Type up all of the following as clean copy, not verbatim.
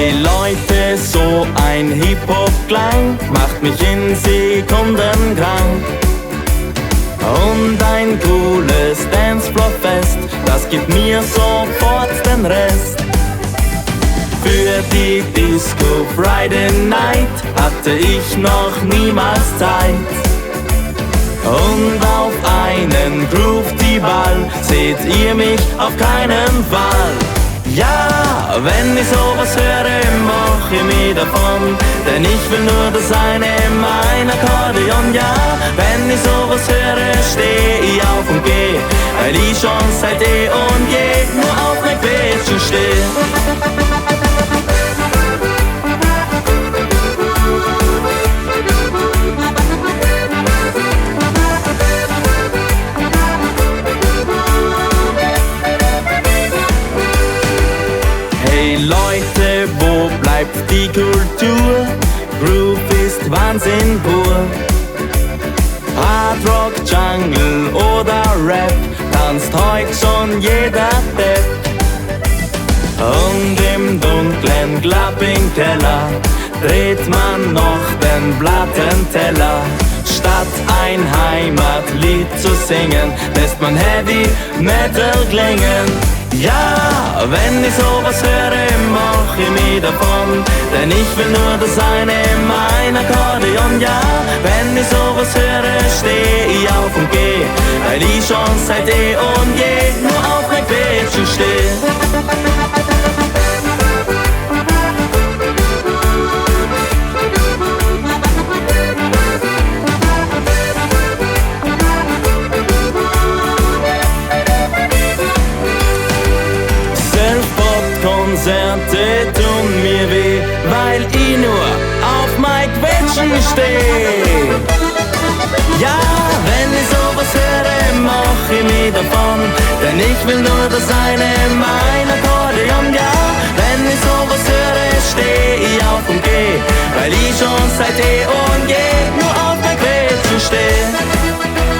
Hey Leute, so ein Hip-Hop-Klang macht mich in Sekunden krank. Und ein cooles Dancefloor-Fest, das gibt mir sofort den Rest. Für die Disco Friday Night hatte ich noch niemals Zeit. Und auf einen Groove-Ball seht ihr mich auf keinen Fall. Ja, wenn ich sowas höre, mach ich mich davon, denn ich will nur das eine, mein Akkordeon. Ja, wenn ich sowas höre, steh ich auf und geh, weil ich schon seit eh und je nur auf mein Quetschen steh. Hey Leute, wo bleibt die Kultur? Groove ist Wahnsinn pur. Hard Rock, Jungle oder Rap, tanzt heut schon jeder Depp. Und im dunklen Clubbing-Keller dreht man noch den Plattenteller. Statt ein Heimatlied zu singen, lässt man Heavy Metal klingen. Ja, wenn ich sowas höre, mach ich mich davon, denn ich will nur das eine, mein Akkordeon. Ja, wenn ich sowas höre, steh ich auf und geh, weil ich schon seit eh und je nur auf mein Quetschen steh. Konzerte tun mir weh, weil ich nur auf mein Quetschen steh. Ja, wenn ich sowas höre, mach ich mich davon, denn ich will nur das eine, mein Akkordeon. Ja, wenn ich sowas höre, steh ich auf und geh, weil ich schon seit eh und je nur auf mein Quetschen steh.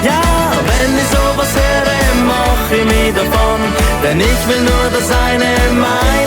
Ja, wenn ich sowas höre, mach ich mich davon, denn ich will nur das eine, mein